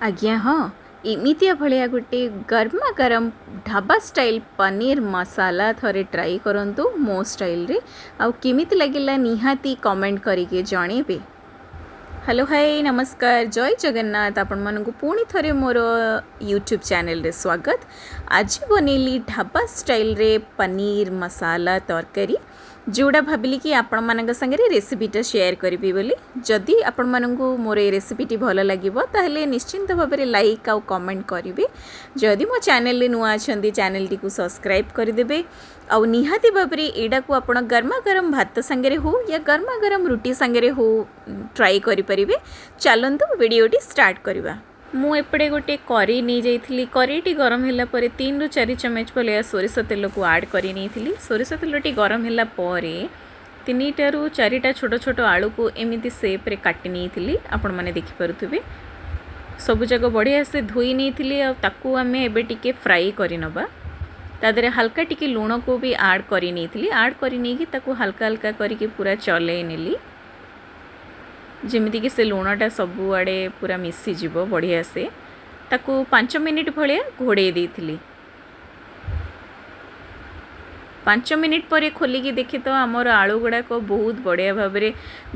ଆଜ୍ଞା ହଁ, ଏମିତିଆ ଭଳିଆ ଗୋଟେ ଗରମା ଗରମ ଢାବା ଷ୍ଟାଇଲ୍ ପନିର ମସାଲା ଥରେ ଟ୍ରାଏ କରନ୍ତୁ ମୋ ଷ୍ଟାଇଲ୍ରେ, ଆଉ କେମିତି ଲାଗିଲା ନିହାତି କମେଣ୍ଟ କରିକି ଜଣେଇବେ। ହ୍ୟାଲୋ, ହାଇ, ନମସ୍କାର, ଜୟ ଜଗନ୍ନାଥ। ଆପଣମାନଙ୍କୁ ପୁଣି ଥରେ ମୋର ୟୁଟ୍ୟୁବ୍ ଚ୍ୟାନେଲରେ ସ୍ୱାଗତ। ଆଜି ବନେଇଲି ଢାବା ଷ୍ଟାଇଲ୍ରେ ପନିର ମସାଲା ତରକାରୀ, ଯେଉଁଟା ଭାବିଲି କି ଆପଣମାନଙ୍କ ସାଙ୍ଗରେ ରେସିପିଟା ସେୟାର କରିବି ବୋଲି। ଯଦି ଆପଣମାନଙ୍କୁ ମୋର ଏ ରେସିପିଟି ଭଲ ଲାଗିବ, ତାହେଲେ ନିଶ୍ଚିନ୍ତ ଭାବରେ ଲାଇକ୍ ଆଉ କମେଣ୍ଟ କରିବେ। ଯଦି ମୋ ଚ୍ୟାନେଲରେ ନୂଆ ଅଛନ୍ତି, ଚ୍ୟାନେଲଟିକୁ ସବସ୍କ୍ରାଇବ୍ କରିଦେବେ। ଆଉ ନିହାତି ଭାବରେ ଏଇଟାକୁ ଆପଣ ଗରମା ଗରମ ଭାତ ସାଙ୍ଗରେ ହଉ ୟା ଗରମା ଗରମ ରୁଟି ସାଙ୍ଗରେ ହଉ, ଟ୍ରାଏ କରିପାରିବେ। ଚାଲନ୍ତୁ ଭିଡ଼ିଓଟି ଷ୍ଟାର୍ଟ କରିବା। ମୁଁ ଏପଟେ ଗୋଟେ କରେଇ ନେଇଯାଇଥିଲି। କରେଇଟି ଗରମ ହେଲା ପରେ 3ରୁ 4 ଚାମଚ ଭଳିଆ ସୋରିଷ ତେଲକୁ ଆଡ଼୍ କରି ନେଇଥିଲି। ସୋରିଷ ତେଲଟି ଗରମ ହେଲା ପରେ 3ଟାରୁ 4ଟା ଛୋଟ ଛୋଟ ଆଳୁକୁ ଏମିତି ସେପ୍ରେ କାଟି ନେଇଥିଲି, ଆପଣମାନେ ଦେଖିପାରୁଥିବେ। ସବୁଯାକ ବଢ଼ିଆ ସେ ଧୋଇ ନେଇଥିଲି, ଆଉ ତାକୁ ଆମେ ଏବେ ଟିକେ ଫ୍ରାଏ କରିନେବା। ତା ଦେହରେ ହାଲକା ଟିକେ ଲୁଣକୁ ବି ଆଡ଼୍ କରି ନେଇଥିଲି। ଆଡ଼୍ କରି ନେଇକି ତାକୁ ହାଲକା ହାଲକା କରିକି ପୁରା ଚଲେଇ ନେଲି, ଯେମିତିକି ସେ ଲୁଣଟା ସବୁଆଡ଼େ ପୁରା ମିଶିଯିବ ବଢ଼ିଆ ସେ। ତାକୁ 5 ମିନିଟ୍ ଭଳିଆ ଘୋଡ଼େଇ ଦେଇଥିଲି। 5 ମିନିଟ୍ ପରେ ଖୋଲିକି ଦେଖେ ତ ଆମର ଆଳୁ ଗୁଡ଼ାକ ବହୁତ ବଢ଼ିଆ ଭାବରେ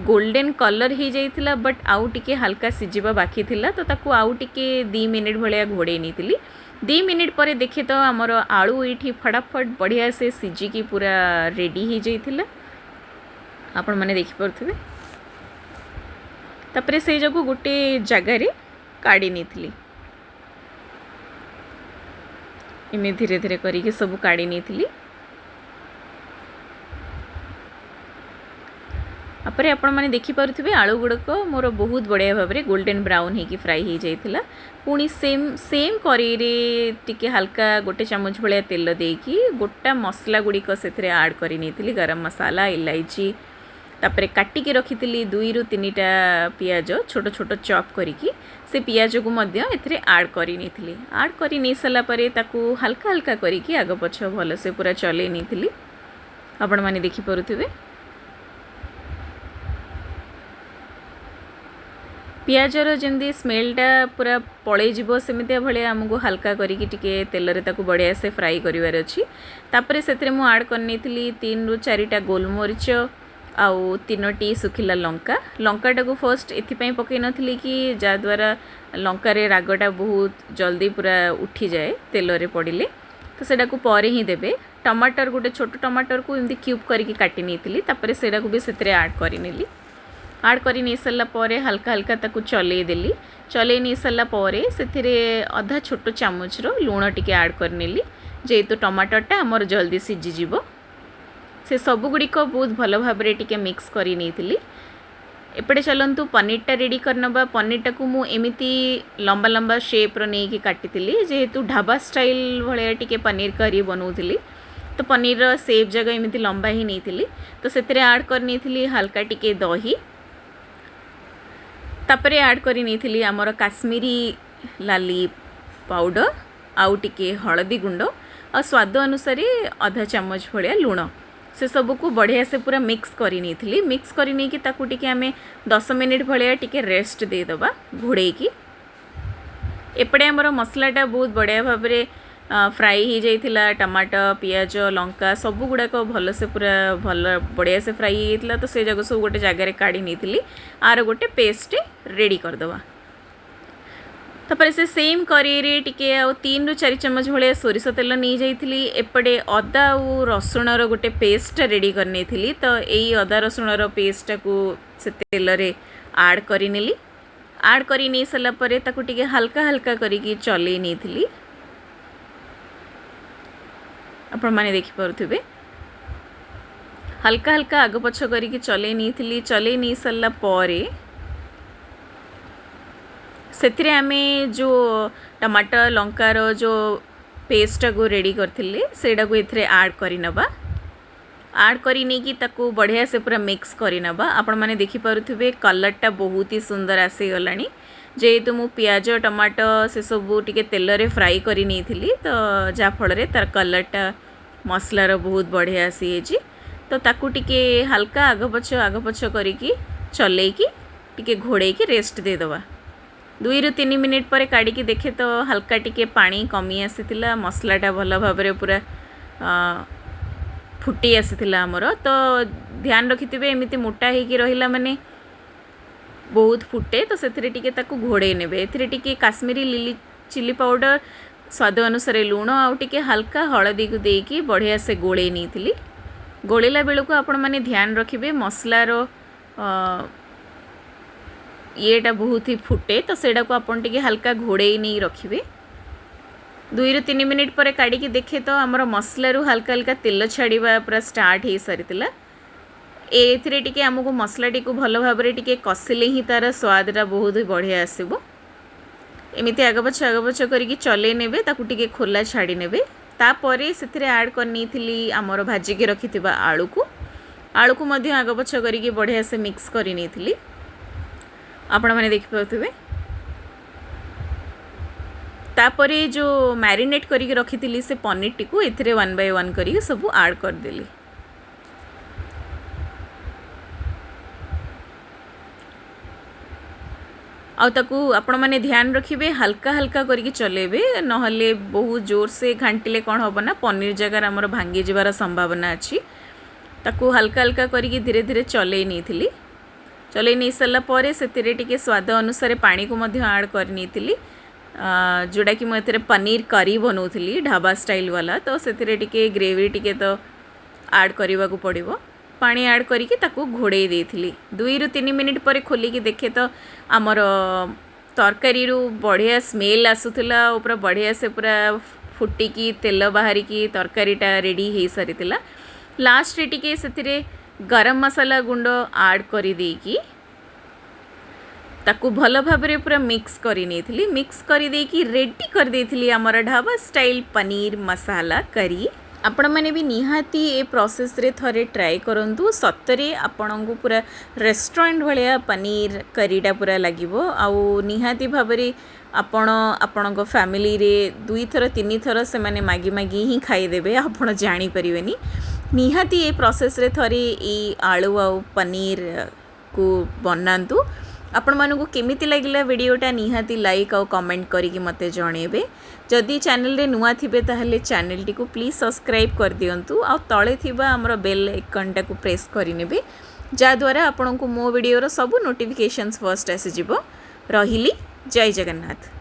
ଗୋଲ୍ଡେନ୍ କଲର୍ ହେଇଯାଇଥିଲା, ବଟ୍ ଆଉ ଟିକେ ହାଲକା ସିଝିବା ବାକି ଥିଲା। ତ ତାକୁ ଆଉ ଟିକେ 2 ମିନିଟ୍ ଭଳିଆ ଘୋଡ଼େଇ ନେଇଥିଲି। 2 ମିନିଟ୍ ପରେ ଦେଖେ ତ ଆମର ଆଳୁ ଏଇଠି ଫଟାଫଟ ବଢ଼ିଆ ସେ ସିଝିକି ପୁରା ରେଡ଼ି ହେଇଯାଇଥିଲା, ଆପଣମାନେ ଦେଖିପାରୁଥିବେ। ତାପରେ ସେଇ ଯୋଗୁଁ ଗୋଟେ ଜାଗାରେ କାଢ଼ି ନେଇଥିଲି। ଏମିତି ଧୀରେ ଧୀରେ କରିକି ସବୁ କାଢ଼ି ନେଇଥିଲି। ତାପରେ ଆପଣମାନେ ଦେଖିପାରୁଥିବେ, ଆଳୁ ଗୁଡ଼ିକ ମୋର ବହୁତ ବଢ଼ିଆ ଭାବରେ ଗୋଲ୍ଡେନ୍ ବ୍ରାଉନ୍ ହେଇକି ଫ୍ରାଏ ହେଇଯାଇଥିଲା। ପୁଣି ସେମ୍ କରେଇରେ ଟିକେ ହାଲକା 1 ଚାମଚ ଭଳିଆ ତେଲ ଦେଇକି ଗୋଟା ମସଲା ଗୁଡ଼ିକ ସେଥିରେ ଆଡ଼୍ କରି ନେଇଥିଲି, ଗରମ ମସଲା, ଇଲାଇଚି। ତାପରେ କାଟିକି ରଖିଥିଲି 2ରୁ 3ଟା ପିଆଜ ଛୋଟ ଛୋଟ ଚପ୍ କରିକି, ସେ ପିଆଜକୁ ମଧ୍ୟ ଏଥିରେ ଆଡ଼୍ କରି ନେଇଥିଲି। ଆଡ଼୍ କରି ନେଇ ସାରିଲା ପରେ ତାକୁ ହାଲକା ହାଲକା କରିକି ଆଗ ପଛ ଭଲସେ ପୁରା ଚଲେଇ ନେଇଥିଲି, ଆପଣମାନେ ଦେଖିପାରୁଥିବେ। ପିଆଜର ଯେମିତି ସ୍ମେଲଟା ପୁରା ପଳେଇଯିବ, ସେମିତିଆ ଭଳିଆ ଆମକୁ ହାଲକା କରିକି ଟିକେ ତେଲରେ ତାକୁ ବଢ଼ିଆ ସେ ଫ୍ରାଏ କରିବାର ଅଛି। ତାପରେ ସେଥିରେ ମୁଁ ଆଡ଼୍ କରିନେଇଥିଲି 3ରୁ 4ଟା ଗୋଲମରିଚ ଆଉ 3ଟି ଶୁଖିଲା ଲଙ୍କା। ଲଙ୍କାଟାକୁ ଫାର୍ଷ୍ଟ ଏଥିପାଇଁ ପକାଇ ନଥିଲି କି ଯାହାଦ୍ୱାରା ଲଙ୍କାରେ ରାଗଟା ବହୁତ ଜଲ୍ଦି ପୁରା ଉଠିଯାଏ ତେଲରେ ପଡ଼ିଲେ, ତ ସେଇଟାକୁ ପରେ ହିଁ ଦେବେ। ଟମାଟର, ଗୋଟେ ଛୋଟ ଟମାଟରକୁ ଏମିତି କ୍ୟୁବ୍ କରିକି କାଟି ନେଇଥିଲି। ତାପରେ ସେଇଟାକୁ ବି ସେଥିରେ ଆଡ଼୍ କରିନେଲି। ଆଡ଼୍ କରି ନେଇ ସାରିଲା ପରେ ହାଲକା ହାଲକା ତାକୁ ଚଲେଇ ଦେଲି। ଚଲେଇ ନେଇ ସାରିଲା ପରେ ସେଥିରେ ଅଧା ଛୋଟ ଚାମଚର ଲୁଣ ଟିକେ ଆଡ଼୍ କରିନେଲି, ଯେହେତୁ ଟମାଟରଟା ଆମର ଜଲ୍ଦି ସିଝିଯିବ। ସେ ସବୁଗୁଡ଼ିକ ବହୁତ ଭଲ ଭାବରେ ଟିକେ ମିକ୍ସ କରି ନେଇଥିଲି। ଏପଟେ ଚାଲନ୍ତୁ ପନିରଟା ରେଡ଼ି କରିନେବା। ପନିରଟାକୁ ମୁଁ ଏମିତି ଲମ୍ବା ଲମ୍ବା ସେପ୍ର ନେଇକି କାଟିଥିଲି, ଯେହେତୁ ଢାବା ଷ୍ଟାଇଲ୍ ଭଳିଆ ଟିକେ ପନିର କରି ବନାଉଥିଲି, ତ ପନିରର ସେପ୍ ଯାକ ଏମିତି ଲମ୍ବା ହିଁ ନେଇଥିଲି। ତ ସେଥିରେ ଆଡ଼୍ କରିନେଇଥିଲି ହାଲକା ଟିକେ ଦହି। ତାପରେ ଆଡ଼୍ କରି ନେଇଥିଲି ଆମର କାଶ୍ମୀରୀ ଲାଲି ପାଉଡ଼ର, ଆଉ ଟିକେ ହଳଦୀ ଗୁଣ୍ଡ, ଆଉ ସ୍ୱାଦ ଅନୁସାରେ ଅଧା ଚାମଚ ଭଳିଆ ଲୁଣ। ସେସବୁକୁ ବଢ଼ିଆ ସେ ପୁରା ମିକ୍ସ କରି ନେଇଥିଲି। ମିକ୍ସ କରି ନେଇକି ତାକୁ ଟିକେ ଆମେ 10 ମିନିଟ୍ ଭଳିଆ ଟିକେ ରେଷ୍ଟ ଦେଇଦେବା ଘୋଡ଼େଇକି। ଏପଟେ ଆମର ମସଲାଟା ବହୁତ ବଢ଼ିଆ ଭାବରେ ଫ୍ରାଏ ହେଇଯାଇଥିଲା। ଟମାଟୋ, ପିଆଜ, ଲଙ୍କା ସବୁ ଗୁଡ଼ାକ ଭଲସେ ପୁରା ଭଲ ବଢ଼ିଆ ସେ ଫ୍ରାଏ ହେଇଯାଇଥିଲା। ତ ସେ ଯାକ ସବୁ ଗୋଟେ ଜାଗାରେ କାଢ଼ି ନେଇଥିଲି, ଆର ଗୋଟେ ପେଷ୍ଟ ରେଡ଼ି କରିଦେବା। ତାପରେ ସେ ସେମ୍ କରେଇରେ ଟିକେ ଆଉ 3ରୁ 4 ଚାମଚ ଭଳିଆ ସୋରିଷ ତେଲ ନେଇଯାଇଥିଲି। ଏପଟେ ଅଦା ଆଉ ରସୁଣର ଗୋଟେ ପେଷ୍ଟଟା ରେଡ଼ି କରିନେଇଥିଲି। ତ ଏଇ ଅଦା ରସୁଣର ପେଷ୍ଟଟାକୁ ସେ ତେଲରେ ଆଡ଼୍ କରିନେଲି। ଆଡ଼୍ କରି ନେଇ ସାରିଲା ପରେ ତାକୁ ଟିକେ ହାଲକା ହାଲକା କରିକି ଚଲେଇ ନେଇଥିଲି, ଆପଣମାନେ ଦେଖିପାରୁଥିବେ। ହାଲକା ହାଲକା ଆଗ ପଛ କରିକି ଚଲେଇ ନେଇଥିଲି। ଚଲେଇ ନେଇ ସାରିଲା ପରେ ସେଥିରେ ଆମେ ଯେଉଁ ଟମାଟୋ ଲଙ୍କାର ଯେଉଁ ପେଷ୍ଟଟାକୁ ରେଡ଼ି କରିଥିଲେ, ସେଇଟାକୁ ଏଥିରେ ଆଡ଼୍ କରିନେବା। ଆଡ଼୍ କରି ନେଇକି ତାକୁ ବଢ଼ିଆ ସେ ପୁରା ମିକ୍ସ କରିନେବା। ଆପଣମାନେ ଦେଖିପାରୁଥିବେ, କଲର୍ଟା ବହୁତ ହି ସୁନ୍ଦର ଆସିଗଲାଣି। ଯେହେତୁ ମୁଁ ପିଆଜ, ଟମାଟୋ ସେସବୁ ଟିକେ ତେଲରେ ଫ୍ରାଏ କରି ନେଇଥିଲି, ତ ଯାହାଫଳରେ ତାର କଲର୍ଟା ମସଲାର ବହୁତ ବଢ଼ିଆ ଆସିଯାଇଛି। ତ ତାକୁ ଟିକେ ହାଲକା ଆଗ ପଛ ଆଗ ପଛ କରିକି ଚଲେଇକି ଟିକେ ଘୋଡ଼େଇକି ରେଷ୍ଟ ଦେଇଦେବା। 2ରୁ 3 ମିନିଟ୍ ପରେ କାଢ଼ିକି ଦେଖେ ତ ହାଲକା ଟିକେ ପାଣି କମି ଆସିଥିଲା, ମସଲାଟା ଭଲ ଭାବରେ ପୁରା ଫୁଟି ଆସିଥିଲା ଆମର। ତ ଧ୍ୟାନ ରଖିଥିବେ, ଏମିତି ମୋଟା ହେଇକି ରହିଲା ମାନେ ବହୁତ ଫୁଟେ, ତ ସେଥିରେ ଟିକେ ତାକୁ ଘୋଡ଼େଇ ନେବେ। ଏଥିରେ ଟିକେ କାଶ୍ମୀରୀ ଚିଲି ପାଉଡ଼ର, ସ୍ୱାଦ ଅନୁସାରେ ଲୁଣ ଆଉ ଟିକେ ହାଲକା ହଳଦୀକୁ ଦେଇକି ବଢ଼ିଆ ସେ ଗୋଳେଇ ନେଇଥିଲି। ଗୋଳେଇଲା ବେଳକୁ ଆପଣମାନେ ଧ୍ୟାନ ରଖିବେ, ମସଲାର ଇଏଟା ବହୁତ ହି ଫୁଟେ, ତ ସେଇଟାକୁ ଆପଣ ଟିକେ ହାଲକା ଘୋଡ଼େଇ ନେଇ ରଖିବେ। 2ରୁ 3 ମିନିଟ୍ ପରେ କାଢ଼ିକି ଦେଖେ ତ ଆମର ମସଲାରୁ ହାଲକା ହାଲକା ତେଲ ଛାଡ଼ିବା ପୁରା ଷ୍ଟାର୍ଟ ହେଇସାରିଥିଲା। ଏଥିରେ ଟିକେ ଆମକୁ ମସଲାଟିକୁ ଭଲ ଭାବରେ ଟିକେ କଷିଲେ ହିଁ ତା'ର ସ୍ୱାଦଟା ବହୁତ ବଢ଼ିଆ ଆସିବ। ଏମିତି ଆଗ ପଛ ଆଗ ପଛ କରିକି ଚଲେଇ ନେବେ, ତାକୁ ଟିକେ ଖୋଲା ଛାଡ଼ି ନେବେ। ତାପରେ ସେଥିରେ ଆଡ଼୍ କରିନେଇଥିଲି ଆମର ଭାଜିକି ରଖିଥିବା ଆଳୁକୁ। ଆଳୁକୁ ମଧ୍ୟ ଆଗ ପଛ କରିକି ବଢ଼ିଆ ସେ ମିକ୍ସ କରି ନେଇଥିଲି, ଆପଣମାନେ ଦେଖିପାରୁଥିବେ। ତାପରେ ଯେଉଁ ମ୍ୟାରିନେଟ୍ କରିକି ରଖିଥିଲି ସେ ପନିରଟିକୁ ଏଥିରେ ୱାନ୍ ବାଇ ୱାନ୍ କରିକି ସବୁ ଆଡ଼୍ କରିଦେଲି। ଆଉ ତାକୁ ଆପଣମାନେ ଧ୍ୟାନ ରଖିବେ, ହାଲକା ହାଲକା କରିକି ଚଲେଇବେ, ନହେଲେ ବହୁତ ଜୋରସେ ଘାଣ୍ଟିଲେ କ'ଣ ହେବ ନା ପନିର ଜାଗାରେ ଆମର ଭାଙ୍ଗିଯିବାର ସମ୍ଭାବନା ଅଛି। ତାକୁ ହାଲକା ହାଲକା କରିକି ଧୀରେ ଧୀରେ ଚଲେଇ ନେଇଥିଲି। ଚଲେଇ ନେଇ ସାରିଲା ପରେ ସେଥିରେ ଟିକେ ସ୍ୱାଦ ଅନୁସାରେ ପାଣିକୁ ମଧ୍ୟ ଆଡ଼୍ କରିନେଇଥିଲି, ଯେଉଁଟାକି ମୁଁ ଏଥିରେ ପନିର କରି ବନାଉଥିଲି ଢାବା ଷ୍ଟାଇଲ୍ ବାଲା, ତ ସେଥିରେ ଟିକେ ଗ୍ରେଭି ଟିକେ ତ ଆଡ଼୍ କରିବାକୁ ପଡ଼ିବ। ପାଣି ଆଡ଼୍ କରିକି ତାକୁ ଘୋଡ଼େଇ ଦେଇଥିଲି। 2ରୁ 3 ମିନିଟ୍ ପରେ ଖୋଲିକି ଦେଖେ ତ ଆମର ତରକାରୀରୁ ବଢ଼ିଆ ସ୍ମେଲ୍ ଆସୁଥିଲା ଆଉ ପୁରା ବଢ଼ିଆ ସେ ପୁରା ଫୁଟିକି ତେଲ ବାହାରିକି ତରକାରୀଟା ରେଡ଼ି ହେଇସାରିଥିଲା। ଲାଷ୍ଟରେ ଟିକେ ସେଥିରେ ଗରମ ମସଲା ଗୁଣ୍ଡ ଆଡ଼୍ କରିଦେଇକି ତାକୁ ଭଲ ଭାବରେ ପୁରା ମିକ୍ସ କରି ନେଇଥିଲି। ମିକ୍ସ କରିଦେଇକି ରେଡ଼ି କରିଦେଇଥିଲି ଆମର ଢାବା ଷ୍ଟାଇଲ୍ ପନିର ମସାଲା କରି। ଆପଣମାନେ ବି ନିହାତି ଏ ପ୍ରୋସେସ୍ରେ ଥରେ ଟ୍ରାଏ କରନ୍ତୁ। ସତରେ ଆପଣଙ୍କୁ ପୁରା ରେଷ୍ଟୁରାଣ୍ଟ ଭଳିଆ ପନିର କରିଟା ପୁରା ଲାଗିବ। ଆଉ ନିହାତି ଭାବରେ ଆପଣ ଆପଣଙ୍କ ଫ୍ୟାମିଲିରେ ଦୁଇଥର ତିନିଥର ସେମାନେ ମାଗି ମାଗି ହିଁ ଖାଇଦେବେ, ଆପଣ ଜାଣିପାରିବେନି। ନିହାତି ଏ ପ୍ରୋସେସ୍ରେ ଥରେ ଏଇ ଆଳୁ ଆଉ ପନିରକୁ ବନାନ୍ତୁ। ଆପଣମାନଙ୍କୁ କେମିତି ଲାଗିଲା ଭିଡ଼ିଓଟା, ନିହାତି ଲାଇକ୍ ଆଉ କମେଣ୍ଟ କରିକି ମୋତେ ଜଣେଇବେ। ଯଦି ଚ୍ୟାନେଲରେ ନୂଆ ଥିବେ, ତାହେଲେ ଚ୍ୟାନେଲଟିକୁ ପ୍ଲିଜ୍ ସବସ୍କ୍ରାଇବ୍ କରିଦିଅନ୍ତୁ ଆଉ ତଳେ ଥିବା ଆମର ବେଲ୍ ଆଇକନ୍ଟାକୁ ପ୍ରେସ୍ କରିନେବେ, ଯାହାଦ୍ୱାରା ଆପଣଙ୍କୁ ମୋ ଭିଡ଼ିଓର ସବୁ ନୋଟିଫିକେସନ୍ସ ଫର୍ଷ୍ଟ ଆସିଯିବ। ରହିଲି, ଜୟ ଜଗନ୍ନାଥ।